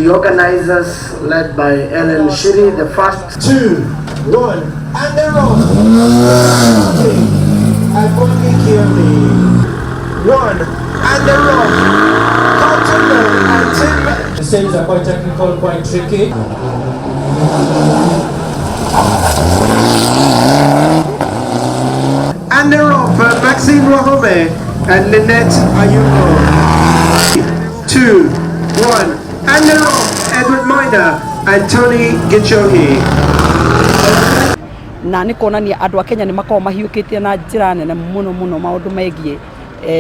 The organizers, led by Ellen Shiri, the first 2, 1, and they're off. And Mwangi Kioni. 1, and they're off. Carlton Lowe and Tim. The stages are quite technical, quite tricky. And they're off. Maxine Wahome and Lynette Ayuko. 2, 1, and they're off. Edward Miner and Tony Gichohi. Na nä kuonania andå a Kenya nä makoragwo mahiũkĩtie na njĩra nene mũno mũno maũndũ megiĩ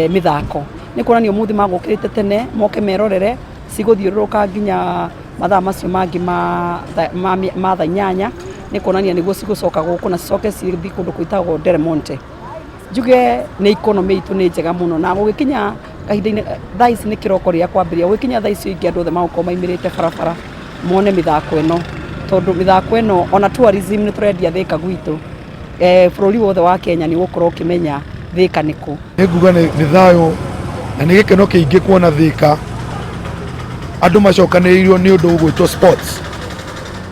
mĩthako. Nĩ kuonania ũmũthĩ magũkĩrĩte tene moke merorere cigũthiũrũrũka nginya mathaa macio mangĩ ma thaa 8, nĩ kuonania nĩguo cigũcoka gũkũ na cicoke cithiĩ kũndũ gwĩtagwo Del Monte. Njuge nĩ economy itũ nĩ njega mũno, na gũgĩkinya kahinda-inĩ thaa ici nĩ kĩroko rĩrĩa kwambĩrĩria, gũgĩkinya thaa icio ingĩ andũ othe magũkorwo maimĩrĩte barabara mone mĩthako ĩno, tondũ mĩthako ĩno ona tourism nĩ tũrendia Thĩka gwitũ, bũrũri wothe wa Kenya nĩ ũgũkorwo ũkĩmenya Thĩka nĩkũ. Nĩ nguga nĩ thayũ na nĩ gĩkeno kĩingĩ kuona Thĩka andũ macokanĩrĩirio nĩ ũndũ ũgwĩtwo sports.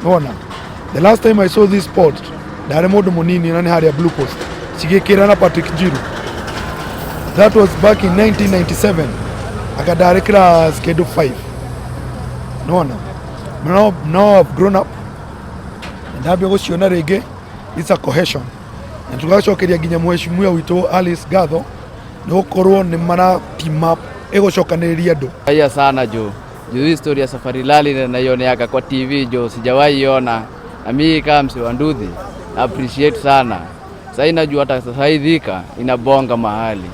Nĩwona, the last time I saw this sport ndarĩ mũndũ mũnini, na nĩ harĩa Blue Post cigĩkĩra na Patrick Njiru. That was back in 1997, anga ndarĩ class kĩndũ 5. Nĩwona, now I've grown up na ndambia gũciona rĩngĩ. It's a cohesion, na tũgacokeria nginya mheshimiwa witũ Alice Gatho nĩ gũkorwo nĩ mara team up ĩgũcokanĩrĩria andũ. Furahia sana juu hii story ya Safari Rally naioneaga kwa TV jo, sijawahi ona, na mimi kama msee wa nduthi na appreciate sana. Sasa najua hata sasa hii Thika inabonga mahali.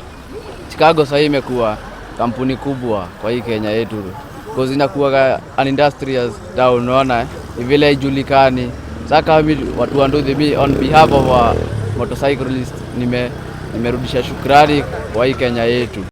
Chicago sasa imekuwa kampuni kubwa kwa hii Kenya yetu, cause inakuwa an industrious town, unaona vile haijulikani. Sasa kama mimi watu wa nduthi, mi on behalf of our motorcyclist nimerudisha shukrani kwa hii Kenya yetu.